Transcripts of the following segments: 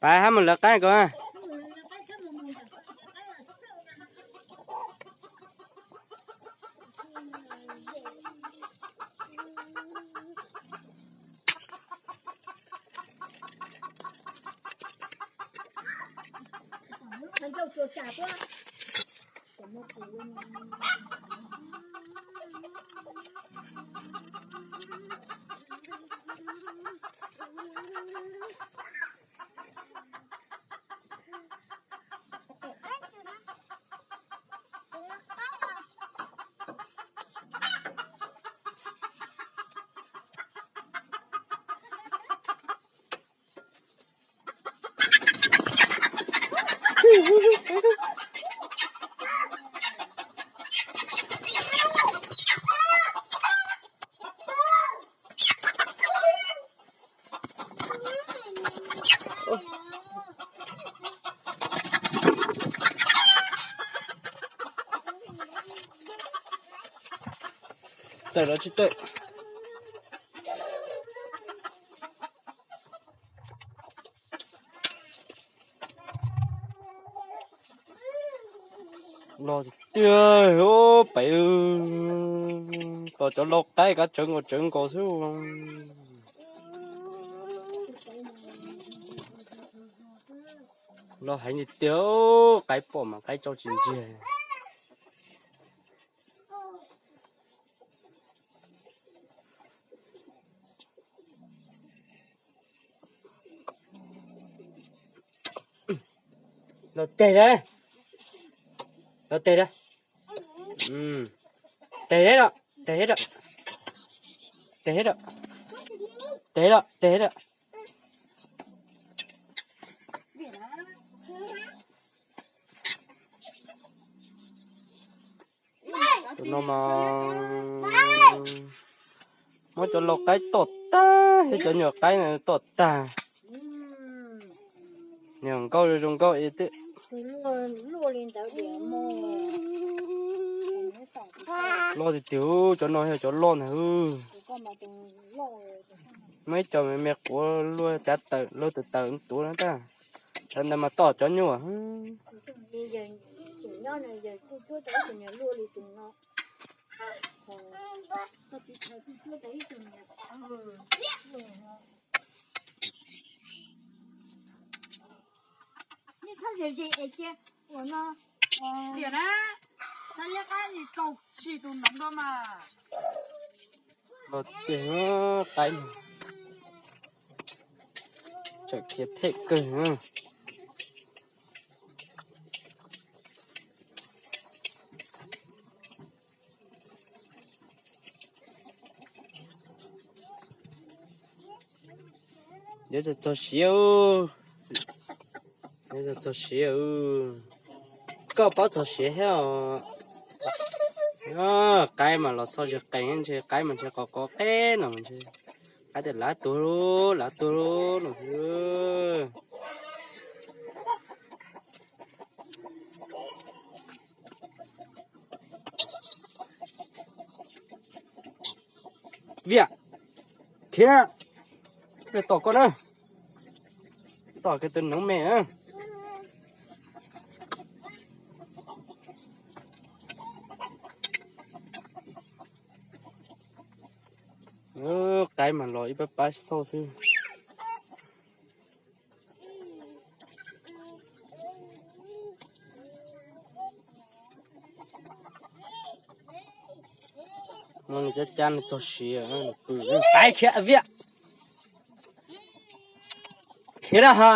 Pab hab mus lawv qaib ko. Tawm los tsis tawm. Los tiag, pem tos cov lau qaib kav tsawv nkaus tsawv nkaus xwb. Los heev tiag tiag, qaib pom mas qaib tso tsis ntsiag. Los tes da, los tes da, tes da, tes da, tes da, tes da, tes da. Tus no mas muab cov lau qaib tom tag, cov nyuam qaib na tom tag. Nyuam nkauj zoo zoo nkauj ib tib. Loj tiag tiag, cov no yog cov loj ntag. Muaj ib co me me quav luaj cav tawm luaj tawm tawm tuav na tas. Cov ntawd mas tom cov nyuam. Tiam na, xav liab qab nis kaug tshis tus noov no mas. Los tiag, qaib tsawm khiav them kawg. Yuav txog siav, yuav txog siav. Koj paub txog siav thiab os. Qaib mas los xo zis qees ntshe, qaib mas ntshe qos qos qeb no ntshe. Qaib tias lav tuag, lav tuag no xwb. Viam, khiav, tom koj na, tom kiag tus noov me na. Qaib mas los ib pab pab xauj xwb. Muab nws cab cab nws txog siav, nws pw. Qaib khiav, Viam, khiav na ha.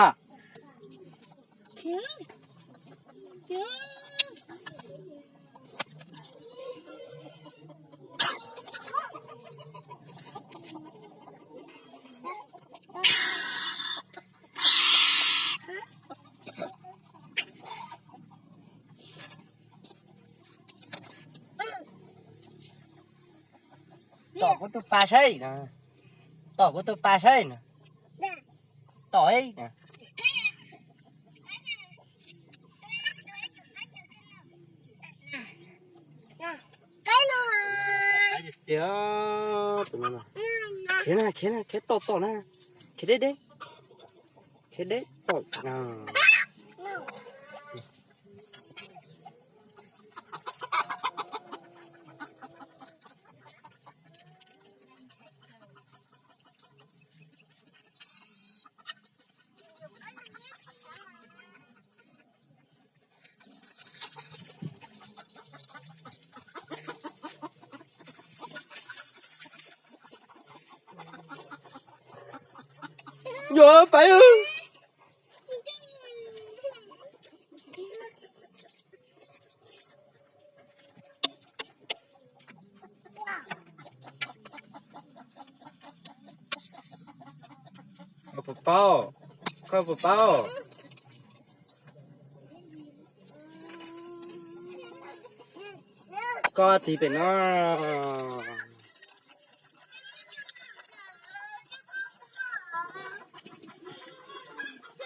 Tom kuv tus pas saib na. Tom kuv tus pas saib na. Tom na. Tiag, tus no na. Khiav na, khiav na, khiav tom tom na. Khiav deb deb. Khiav deb. Yuav pais. Koj puas paub? Koj puas paub? Koj txiv pem no.